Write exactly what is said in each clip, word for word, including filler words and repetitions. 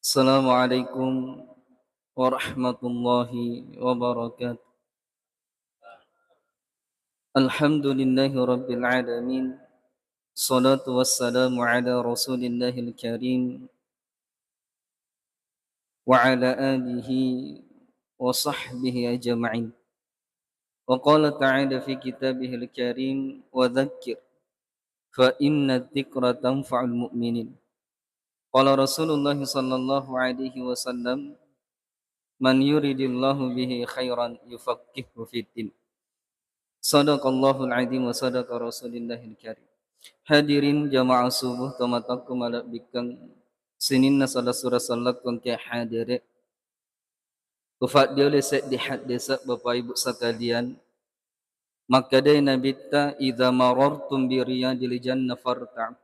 Assalamualaikum warahmatullahi wabarakatuh. Alhamdulillahi rabbil alamin. Salatu wassalamu ala rasulillahil karim wa ala alihi wa sahbihi ajma'in. Wa qala ta'ala fi kitabihil karim, wa dhakkir fa inna dzikra tanfa'ul mu'minin. Qala Rasulullah sallallahu alaihi wasallam, "Man yuridillahu bihi khairan yufaqqihhu fiddin." Sadaqallahul adzim wa sadaqa Rasulillahil karim. Hadirin jamaah subuh, tomatoakku malebbikkeng, sininna sala sura sallakkong ke hadere. Ufaddiole seddi haddese, Bapak Ibu sekalian. Makkedai Nabitta, "Idza marartum bi riyadil jannah farta'u."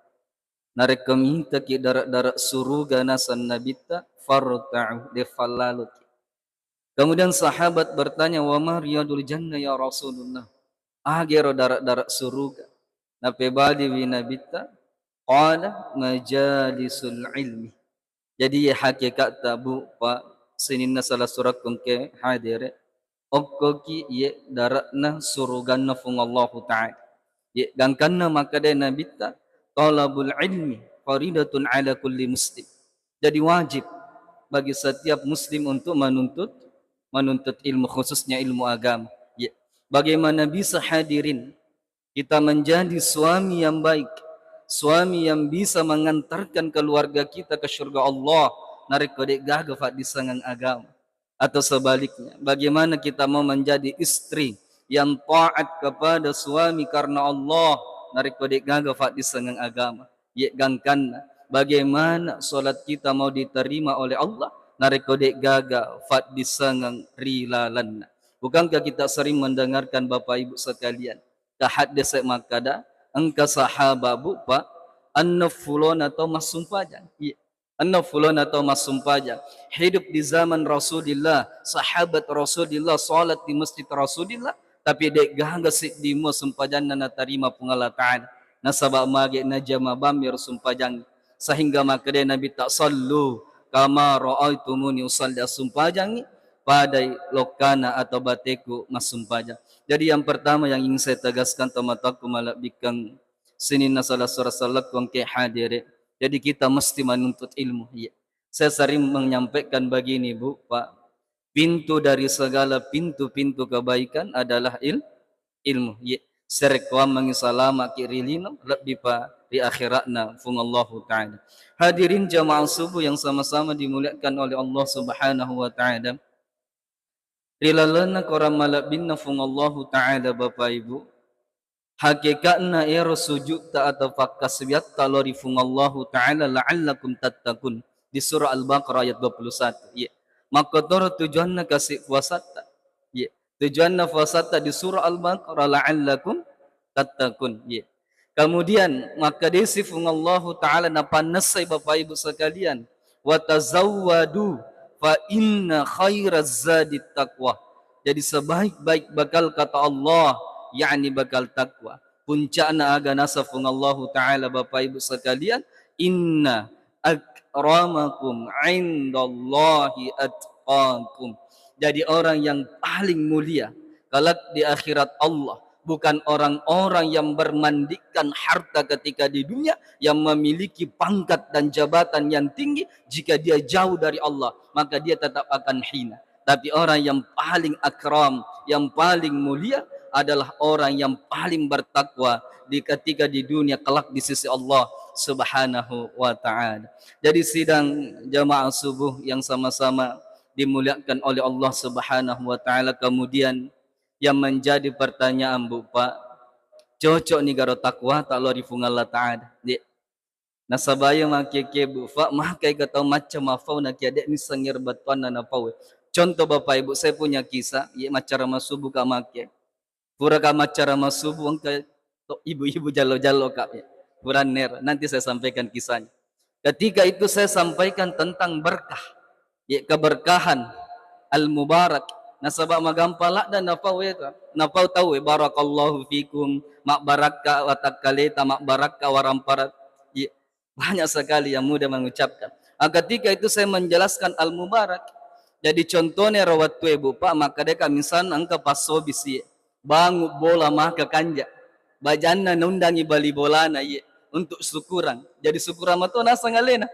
Narekko mitaki dare-dare suruga, naseng Nabitta, "Farta'u," de fallaloki. Kemudian sahabat bertanya, "Wa ma riyadul jannah ya Rasulullah?" Agero dare-dare suruga? Napebaliwi Nabitta, qala, "Majalisul ilmi." Jadi, ye hakikatta, Bu, Pak, sininna sala surakkong ke hadere, okkoki ye dare'na suruganna Fuang Allahu Ta'ala. Ye gangkanna makkeda Nabitta, "Talabul ilmi faridatun ala kulli muslim." Jadi, wajib bagi setiap muslim untuk menuntut, menuntut ilmu, khususnya ilmu agama. Ye, bagaimana bisa, hadirin, kita menjadi suami yang baik, suami yang bisa mengantarkan keluarga kita ke surga Allah, narekko de'gaga faddissengeng agama? Atau sebaliknya, bagaimana kita mau menjadi istri yang taat kepada suami karena Allah, narekko de'gaga faddissengeng agama? Ye gangkanna, bagaimana salat kita mau diterima oleh Allah, narekko de'gaga faddissengeng ri lalenna? Bukankah kita sering mendengarkan, Bapak Ibu sekalian, ka haddese makkada, engka sahaba, Bu, Pak, enneng fulona tau massumpajang. Iya. Enneng fulona tau massumpajang. Hidup di zaman Rasulillah, sahabat Rasulillah salat di masjid Rasulillah, tapi de'gaga siddi mua sumpajanna natarima Puang Allah Ta'ala. Nasaba mage? Najama bammi ro sumpajang. Sehingga makkeda Nabitta, "Sallu kama ra'aitumuni usalli," assumpajangngi padai lokkana atau bateku massumpajang. Jadi, yang pertama yang ingin saya tegaskan, tomatoakku malebbikkeng, sininna sala sura sallakkong ke hadere. Jadi, kita mesti menuntut ilmu. Iya. Saya sering menyampaikan begini, Bu, Pak. Pintu dari segala pintu-pintu kebaikan adalah il-, ilmu. Ye, serekkoammengi salamaki ri lino, lebbi pa ri akhiratna Fuang Allahu Ta'ala. Hadirin jamaah subuh yang sama-sama dimuliakan oleh Allah Subhanahu wa Ta'ala. Ri lalenna korang malebbinna Fuang Allahu Ta'ala, Bapak Ibu, hakekatna ero sujutta atau fakkasiwiatta lao ri Fuang Allahu Ta'ala, "La'allakum tattaqun," di surah Al-Baqarah ayat dua puluh satu. Iya. Makkotoro tujuanna kasi puasatta. Iya. Tujuanna puasatta di surah Al-Baqarah, "La'allakum tattaqun." Iya. Kemudian, makkedesi Fuang Allahu Ta'ala napannessai, Bapak Ibu sekalian, "Wa tazawwadu fa inna khairaz zadit taqwa." Jadi, sebaik-baik bekal, kata Allah, yakni bekal takwa. Puncakna aga naseng Fuang Allahu Ta'ala, Bapak Ibu sekalian, "Inna akramakum indallahi atqakum." Jadi, orang yang paling mulia kelak di akhirat Allah bukan orang-orang yang memandikan harta ketika di dunia, yang memiliki pangkat dan jabatan yang tinggi, jika dia jauh dari Allah, maka dia tetap akan hina. Tapi orang yang paling akram, yang paling mulia adalah orang yang paling bertakwa di ketika di dunia, kelak di sisi Allah Subhanahu wa Ta'ala. Jadi, sidang jamaah subuh yang sama-sama dimuliakan oleh Allah Subhanahu wa Ta'ala, kemudian yang menjadi pertanyaan, Bu, Pak, cocok ni garo takwa ta lao ri Fuang Allah Ta'ala? Ye. Nasaba iya makkekkebu, fa, makkeda tau macca mafau nakia de' nisseng ero bettuanna napau. Contoh, Bapak Ibu, saya punya kisah, ye, maccarama subuh ka makke. Pura ka maccarama subuh, engka to ibu-ibu jallo-jallo ka, ya. Pura nero, nanti saya sampaikan kisahnya. Ketika itu saya sampaikan tentang berkah, ya, keberkahan al-mubarak. Nasaba magampa ladda napau, ya, napau tau, ya, "Barakallahu fikum," mabbarakka watakkaleta, mabbarakka warampara. Ya. Banyak sekali yang mudah mengucapkan. Ah, ketika itu saya menjelaskan Al-Mubarak. Jadi contohnya ro wettu e, Bu, Pak, makkedaka misalna engka passobisi, bangu bola maka kanja. Bajanna naundangi bali bolana, iye, untuk syukuran. Jadi syukuran mato naseng alena.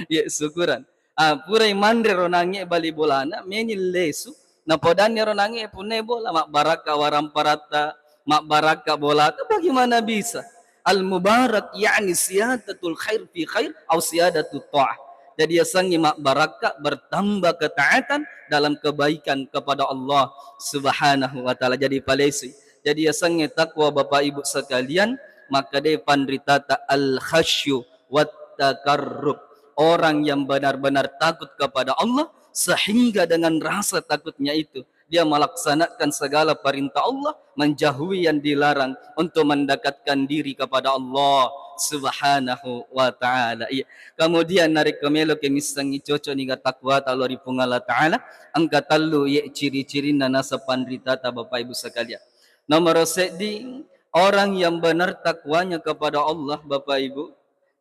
Iye, syukuran. Ah, purai manre ro nangnge bali bolana, meni lesu, napodanni ro nangnge punna bola, mabbarakka waramparatta, mabbarakka bolata, bagaimana bisa? Al-mubarak yakni ziyadatul khair fi khair au ziyadatut ta'ah. Jadi yasengnge mabbarakka, bertambah ketaatan dalam kebaikan kepada Allah Subhanahu wa Ta'ala. Jadi palesui. Jadi yasengnge takwa, Bapak Ibu sekalian, makkedai panritata al-khasyu wat takarrub. Orang yang benar-benar takut kepada Allah sehingga dengan rasa takutnya itu dia melaksanakan segala perintah Allah, menjauhi yang dilarang untuk mendekatkan diri kepada Allah Subhanahu wa Ta'ala. Iya. Kemudian narekko meloki missengngi cocok niga takwata lao ri Puang Allah Ta'ala, engka tellu ye ciri-cirinna naseng panritata, Bapak Ibu sekalian. Nomor seddi, orang yang benar takwanya kepada Allah, Bapak Ibu,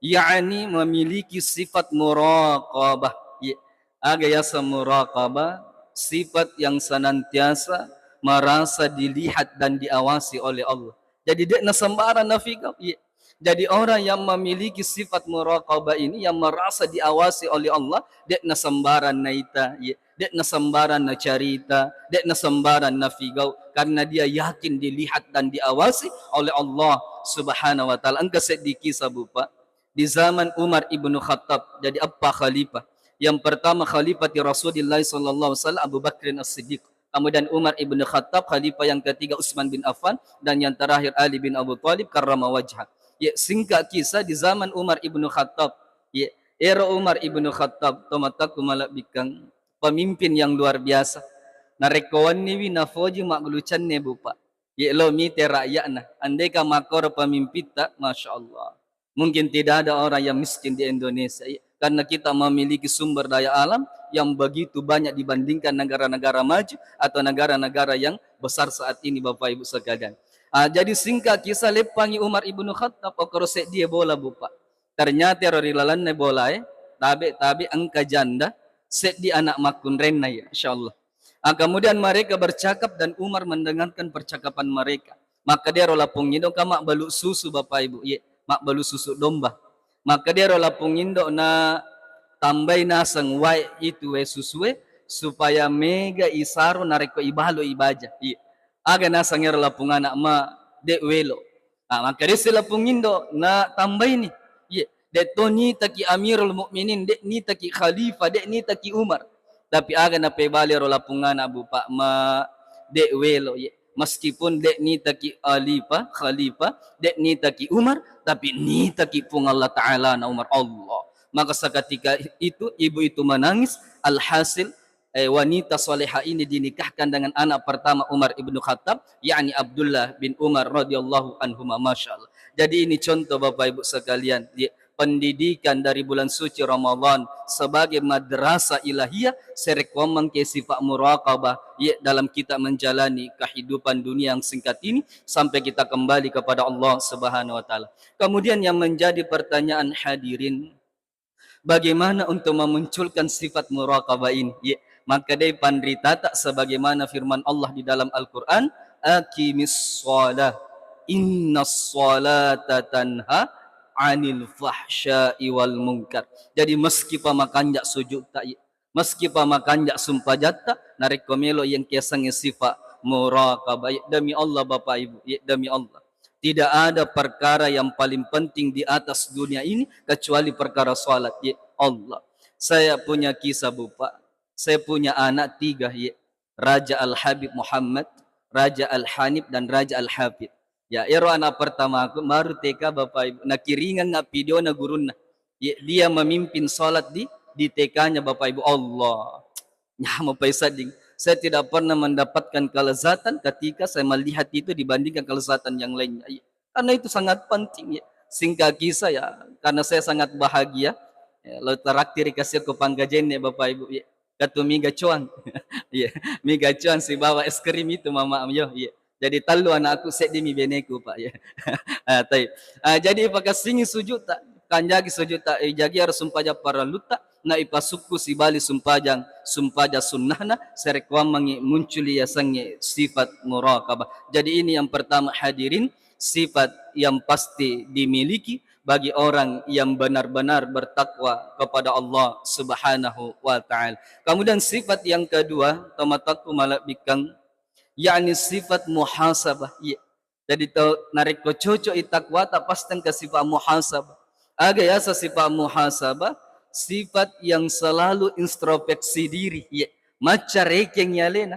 yakni memiliki sifat muraqabah. Ye. Aga yaseng muraqabah? Sifat yang senantiasa merasa dilihat dan diawasi oleh Allah. Jadi, de'na sembarang nafigau. Ye. Jadi, orang yang memiliki sifat muraqabah ini, yang merasa diawasi oleh Allah, de'na sembarang naita, ye, de'na sembarang nacarita, de'na sembarang nafigau, karena dia yakin dilihat dan diawasi oleh Allah Subhanahu wa Ta'ala. Engka seddi kisah, Bu, Pak. Di zaman Umar ibnu Khattab, jadi eppa khalifah. Yang pertama khalifati Rasulillah sallallahu alaihi wasallam Abu Bakrin As-Siddiq. Kemudian Umar ibnu Khattab, khalifah yang ketiga Utsman bin Affan, dan yang terakhir Ali bin Abu Thalib karrama wajha. Ya, singkat kisah, di zaman Umar ibnu Khattab, ya, ero Umar ibnu Khattab, tomatakku malabbikkang, pemimpin yang luar biasa. Narekko wenniwi nafoji maggulucanne, Bu, Pak. Ye lo mite rakyatna. Andeka makkoro pemimpitta, Masya Allah. Mungkin tidak ada orang yang miskin di Indonesia, ya. Karena kita memiliki sumber daya alam yang begitu banyak dibandingkan negara-negara maju atau negara-negara yang besar saat ini, Bapak Ibu sekalian. Ah, jadi singkat kisah, leppangi Umar ibnu Khattab, okoro seddie bola, Bu, Pak. Ternyata ero ri lalenna bolae, tabe-tabe engka janda, seddi anak makkunrenna, ya, Masya Allah. Ah, kemudian mereka bercakap dan Umar mendengarkan percakapan mereka. Makkeda ero Lapong Indo, ka mabbalu susu, Bapak Ibu, ye, mabbalu susu domba. Makkeda ero Lapong Indo, na tambai naseng wae itu wae susue supaya mega isaro narekko ibalu ibaja. Ye. Aga naseng ero Lapong Anak, ma de welo. Ah, makkedasi Lapong Indo, na tambaini. Ye, de to nitaki Amirul Mukminin, de nitaki Khalifah, de nitaki Umar. Tapi aga napebali ero Lapong Anak, Bu, Pak, ma de welo, ye. Meskipun de nitaki Alifa, Khalifah, de nitaki Umar, tapi nitaki Puang Allah Ta'ala na Umar, Allah. Maka seketika itu ibu itu menangis, alhasil, eh, wanita soleha ini dinikahkan dengan anak pertama Umar ibnu Khattab, yakni Abdullah bin Umar radhiyallahu anhuma. Masya Allah. Jadi ini contoh, Bapak Ibu sekalian, ya, pendidikan dari bulan suci Ramadan sebagai madrasah ilahiyah, serekkuammeng ke sifat muraqabah, ya, dalam kita menjalani kehidupan dunia yang singkat ini sampai kita kembali kepada Allah Subhanahu wa Ta'ala. Kemudian yang menjadi pertanyaan hadirin, bagaimana untuk memunculkan sifat muraqabah ini? Ye, makkedai panritata sebagaimana firman Allah di dalam Al-Quran, "Aqimis shalah, innas shalata tanha anil fahsya'i wal munkar." Jadi meski pa makanja sujudta, ye, meski pa makanja sumpajatta, narekko melo yang kesangnge sifat muraqabah, ye, demi Allah, Bapak Ibu, ye, demi Allah. Tidak ada perkara yang paling penting di atas dunia ini kecuali perkara salat. Ya Allah. Saya punya kisah, Bu, Pak. Saya punya anak tiga, ya. Raja Al Habib Muhammad, Raja Al Hanif, dan Raja Al Hafid. Ya, ero anak pertamaku baru T K, Bapak Ibu. Nakiringeng video na gurunna. Ya, dia memimpin salat di di T K-nya, Bapak Ibu. Allah. Nyameng pa sedding. Saya tidak pernah mendapatkan kelezatan ketika saya melihat itu dibandingkan kelezatan yang lainnya. Iya. Karena itu sangat penting, ya. Singkat kisah, ya, karena saya sangat bahagia, ya, lo traktir kasih ke panggajenne, Bapak Ibu, ya. Katu miga coang. Iya, miga coang sibawa es krim itu, Mama, yo, iya. Jadi tellu anakku, seddi mi beneku, Pak, ya. Ah, taib. Ah, jadi pakassingi sujudta, kanjaki sujudta, eh, jagi harus sumpajang parellutta, na ipasukku sibali sumpajang, sumpajang sunnahna, sarekkuammengngi munculi yasengnge sifat muraqabah. Jadi ini yang pertama hadirin, sifat yang pasti dimiliki bagi orang yang benar-benar bertakwa kepada Allah Subhanahu wa Ta'ala. Kemudian sifat yang kedua, tomatoakku malebbikkang, yakni sifat muhasabah. Iya. Jadi to, narekko cocok i takwata, pasti engka sifat muhasabah. Aga yaseng sifat muhasabah? Sifat yang selalu introspeksi diri. Iya. Macca rekeng alena.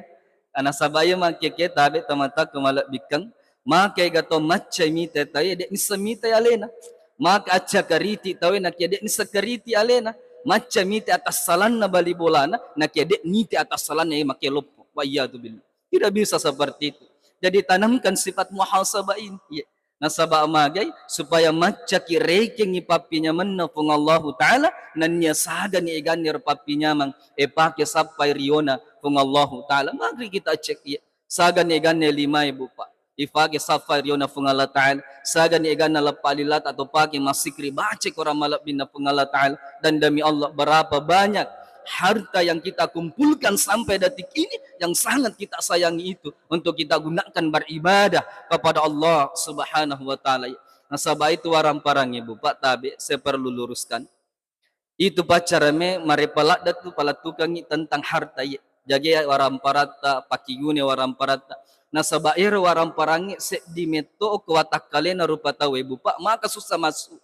Nasaba iya makkeke tabe tomatoakku malebbikkang, maka ega to macca mita tauwe, de nisseng mita alena. Maka acca kariti tauwe, nakia de nisseng kariti alena. Macca mita atassalanna bali bolana, nakia de nite atassalanna e make loppo. Wa iyadzu billah. Tidak bisa seperti itu. Jadi tanamkan sifat muhasabah ini. Iya. Nasaba magai? Supaya maccaki rekengngi pappinyamenna Puang Allahu Ta'ala, nennia sagani eganni ro pappinyameng, epake sappai riona Puang Allahu Ta'ala. Mari kita cek, iya. Sagani eganni limae, Bu, Pak, ipake sappai riona Puang Allah Ta'ala. Sagani eganna leppa lilata atau pake massikri, baca Quran malebbinna Puang Allah Ta'ala. Dan demi Allah, berapa banyak harta yang kita kumpulkan sampai detik ini yang sangat kita sayangi itu untuk kita gunakan beribadah kepada Allah Subhanahu wa Ta'ala. Nasaba itu waramparang, Ibu, Pak, tabe, saya perlu luruskan. Itu paccarame marepa ladda tu palettukengngi tentang harta, iya. Jage waramparatta, pakkigune waramparatta. Nasaba ero waramparangnge seddi metto ko watakkalena rupa tau, Ibu, Pak, maka susah masuk.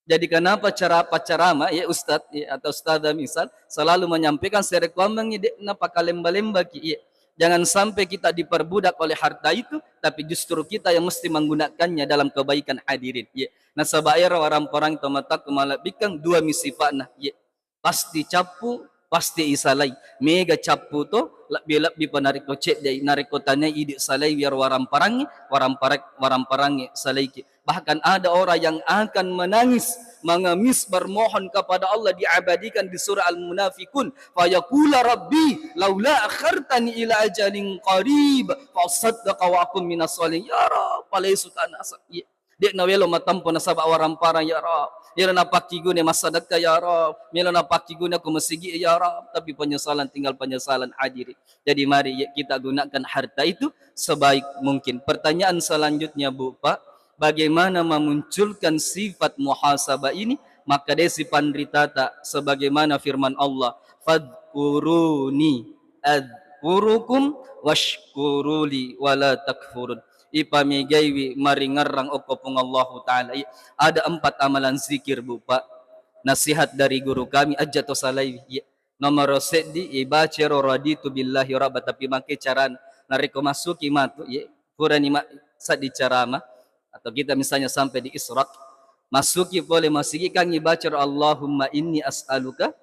Jadi kenapa cara paccarama, ya, Ustadz, ya, atau Ustadzah misal, selalu menyampaikan, sarekkuammengngi de'na pakalemba-lembaki, ya. Jangan sampai kita diperbudak oleh harta itu, tapi justru kita yang mesti menggunakannya dalam kebaikan, hadirin, ya. Nasaba ero waramparang tomatoakku malebbikkang, dua mi sifa'na, ya. Pasti cappu, pasti isalai. Mega cappu to, lebbi-lebbi pa narekko cedde, narekko tania idi salai, biar waramparangnge, waramparak-, waramparangnge salaiki. Bahkan ada orang yang akan menangis, mengemis, bermohon kepada Allah, diabadikan di surah Al-Munafikun. Fayaqula Rabbi laula akhartani ila ajalin qarib, fa saddaqa wa akun minas shalihin. Ya Rabb, palesukana asa. Iya. De nawelo matempo nasaba waramparang, ya Rabb. Melo napakkigune massadekka, ya Rabb. Melo napakkigune ko masigi, ya Rabb. Tapi penyesalan, tinggal penyesalan, hadirin. Jadi mari, ya, kita gunakan harta itu sebaik mungkin. Pertanyaan selanjutnya, Bu, Pak, bagaimana memunculkan sifat muhasabah ini? Maka desi panritata sebagaimana firman Allah, "Fadkuruni adzkurukum washkuruli wala takfurun." Ipamegaiwi maringerrang okko Puang Allahu Ta'ala. I-, ada empat amalan zikir, Bu, Pak. Nasihat dari guru kami, aja to salaiwi. Iya. Nomoro seddi, ibaca ro raditu billahi rabba, tapi make carana. Narekko masuki matu, ye, purani ma-, seddi ceramah, atau kita misalnya sampai di Isyraq, masuki pole masigi kan ibaca ro Allahumma inni as'aluka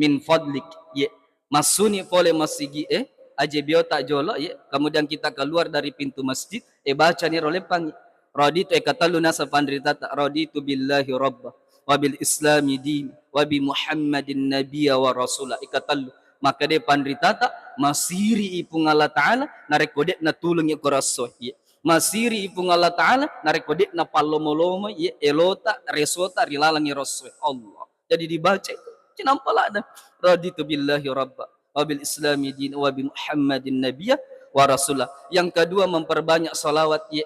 min fadlik, ye. Masuni pole masigi, eh, aje biota jolo, ye. Kemudian kita keluar dari pintu masjid, eh, bacani ro leppangi. Raditu, eh, katellu nasa panritata, raditu billahi rabba, wa bil islami din, wa bi Muhammadin nabiyya wa rasula. Ikatellu. Maka de panritata, masiri i Puang Allah Ta'ala, narekko de natulungi ko rasso. Iya. Masiri i Puang Allah Ta'ala, narekko de napallomo-lomo, iya, elota, resota, rilalangi rasso. Allah. Jadi dibaca itu. Cinampa ladda. Raditu billahi rabba, wa bil islami din, wa bi Muhammadin nabiyya wa rasula. Yang kedua, memperbanyak salawat, iya.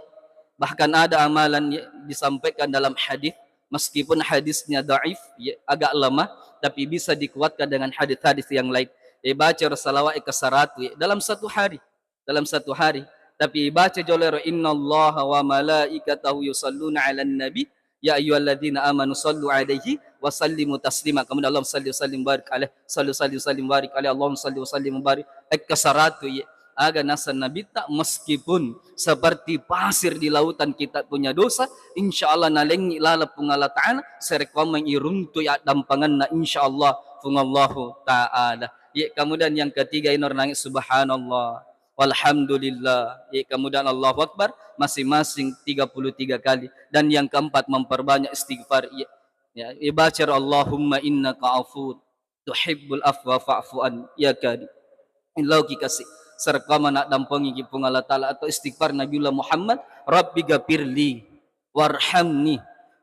Bahkan ada amalan, iya, disampaikan dalam hadis, meskipun hadisnya dhaif, ya, agak lemah, tapi bisa dikuatkan dengan hadis-hadis yang lain. Eh, baca salawat ke seratus, ya, dalam satu hari, dalam satu hari. Tapi baca jolero, "Innallaha wa malaikatahu yusalluna 'alan nabi, ya ayyuhalladzina amanu sallu 'alaihi wa sallimu taslima." Kemudian, "Allahumma salli wa sallim barik alaih, sallu salli wa sallim barik alaih, Allahumma salli wa sallim barik." Eh, ke seratus, ya. Aga naseng Nabitta, meskipun seperti pasir di lautan kita punya dosa, insya Allah nalengngi laleng Puang Allah Ta'ala, sarekkuammengngi iruntui addampangenna, insya Allah, Puang Allahu Ta'ala. Ye, kemudian yang ketiga, inor nangis, subhanallah, walhamdulillah. Ye, kemudian Allahu Akbar, masing-masing tiga puluh tiga kali. Dan yang keempat, memperbanyak istighfar. Ye, ya, ibaca, Allahumma innaka afuwwun tuhibbul afwa fa'fu an, ya Karim. Illau ki kasi. Sarekkuammengngi addampengiki Puang Allah Ta'ala atau istighfar Nabiullah Muhammad, "Rabbi gafirli warhamni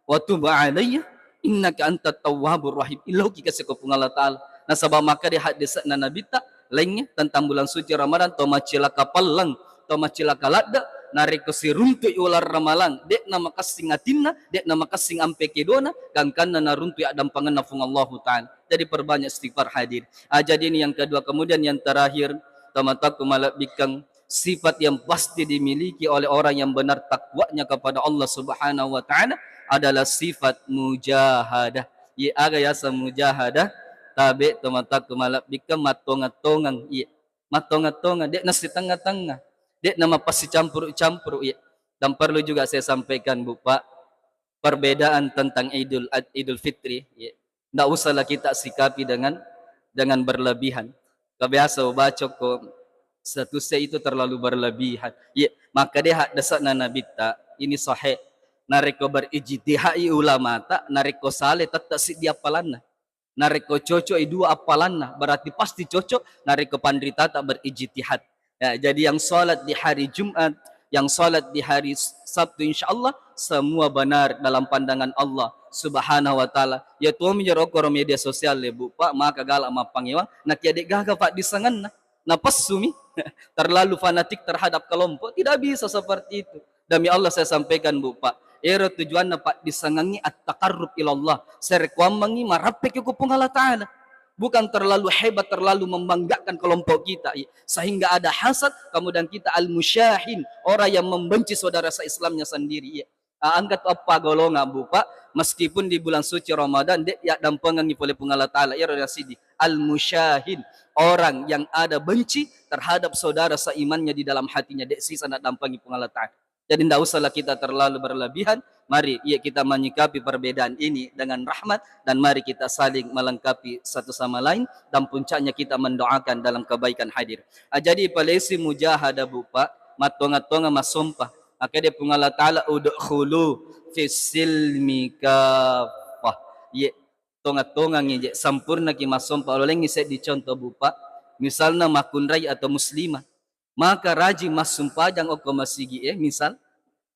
wa tub alayya Innaka antat tawwabur rahim. Ilauki kasi ko Puang Allah Ta'ala. Nasaba makkeda haddese'na Nabitta laingnge tentang bulan suci Ramadan, to macilaka palleng, to macilaka ladde, narekko siruntu'i uleng Ramalang, de'na makessing atinna, de'na makessing ampe kedona, gangkanna naruntu'i addampangenna Puang Allahu Ta'ala. Jadi perbanyak istighfar hadir. Ah, jadi ini yang kedua. Kemudian yang terakhir, tomatoakku malebbikkeng, sifat yang pasti dimiliki oleh orang yang benar takwanya kepada Allah Subhanahu wa Ta'ala adalah sifat mujahadah. Iye, aga yaseng mujahadah? Tabe, tomatoakku malebbikkeng, mattonga-tongeng. Iye, mattonga-tongeng, de'na sitengnga-tengnga, de'na mappasicampuru-campuru. Iye. Dan perlu juga saya sampaikan, Bu, Pak, perbedaan tentang Idul Ad-, Idul Fitri, iye, ndak usahlah kita sikapi dengan, dengan berlebihan. Kebiasa ubaca ko statusnya itu terlalu berlebihan. Iye, makkeda haddese'na Nabitta, ini sahih. Narekko berijtihad i ulamata, narekko sale tette siddi appalanna. Narekko cocok i dua appalanna, berarti pasti cocok. Narekko panritata berijtihad. Ya, jadi yang salat di hari Jumat, yang salat di hari S-, Sabtu, insya Allah semua benar dalam pandangan Allah Subhanahu wa Ta'ala. Ya, tuomi jero koro media sosial, ya, Bu, Pak, maka galak mappangewang, nakia de' gaga paddisengenna. Napessumi, terlalu fanatik terhadap kelompok. Tidak bisa seperti itu. Demi Allah saya sampaikan, Bu, Pak, ero tujuanna paddisengengngi at-taqarrub ilallah, sarekkuammengngi marappeki ko Puang Allah Ta'ala. Bukan terlalu hebat, terlalu membanggakan kelompok kita, i-, sehingga ada hasad, kemudian kita al-musyahin, orang yang membenci saudara se-Islamnya sendiri. Iya. Ah, engka tu eppa golongang, Bu, Pak, meskipun di bulan suci Ramadan, de' yaddampengengngi pole Puang Allah Ta'ala, iyaro yang siddi, al-musyahin, orang yang ada benci terhadap saudara seimannya di dalam hatinya, de' sisa naddampengi Puang Allah Ta'ala. Jadi, ndak usahlah kita terlalu berlebihan. Mari, iya, kita menyikapi perbedaan ini dengan rahmat, dan mari kita saling melengkapi satu sama lain, dan puncaknya kita mendoakan dalam kebaikan hadir. Ah, jadi, palesi mujahadah, Bu, Pak, mattonga-tonga massompa. Makkeda Puang Allah Ta'ala, "Udkhulu fis silmi kaffah." Iye, tonga-tongangngi je, sampurnaki massompa. Ulolengngi seddi contoh, Bu, Pak. Misalna makkunrai atau muslimah. Maka rajin massumpajang okko masigi e, misal.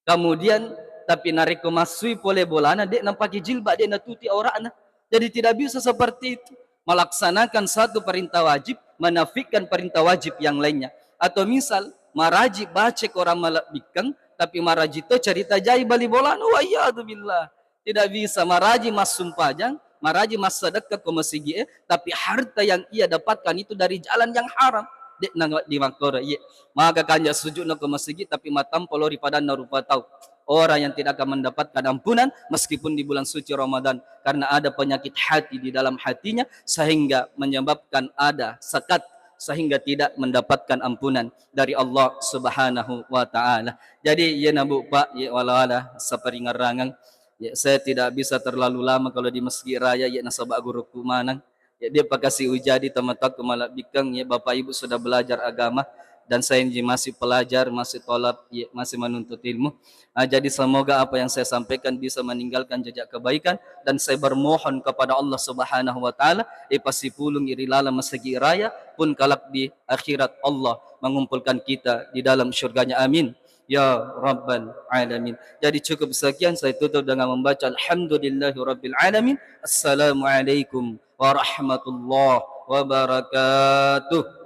Kemudian, tapi narekko massui pole bolana, de' nampake jilbab, de' natutupi auratna. Jadi tidak bisa seperti itu. Melaksanakan satu perintah wajib, menafikan perintah wajib yang lainnya. Atau misal, maraji baca Quran malebbikkeng, tapi maraji to cerita jai bali bolana. Wa iyadzu billah. Tidak bisa. Maraji massumpajang, maraji massedekah ko masigi e, tapi harta yang ia dapatkan itu dari jalan yang haram. De' nang di makkoro, iye. Maka kanja sujudna ko masigi, tapi matampa lao ri padanna rupa tau. Orang yang tidak akan mendapatkan ampunan meskipun di bulan suci Ramadan, karena ada penyakit hati di dalam hatinya sehingga menyebabkan ada sekat sehingga tidak mendapatkan ampunan dari Allah Subhanahu wa Ta'ala. Jadi, iyena, Bu, Pak, iye, wala-wala saparingerrangeng. Ya, saya tidak bisa terlalu lama kalau di Masjid Raya, ya, nasaba gurukku maneng. Ya, de' pakasi ujadi tomatoakku malebbikkeng, ya, Bapak Ibu sudah belajar agama, dan saya ini masih pelajar, masih tolab, ya, masih menuntut ilmu. Ah, jadi semoga apa yang saya sampaikan bisa meninggalkan jejak kebaikan, dan saya bermohon kepada Allah Subhanahu wa Ta'ala, ipasipulung iri laleng Masjid Raya, pun kelak di akhirat Allah mengumpulkan kita di dalam surganya. Amin. Ya Rabbal Alamin. Jadi cukup sekian, saya tutup dengan membaca Alhamdulillahirabbil Alamin. Assalamualaikum warahmatullahi wabarakatuh.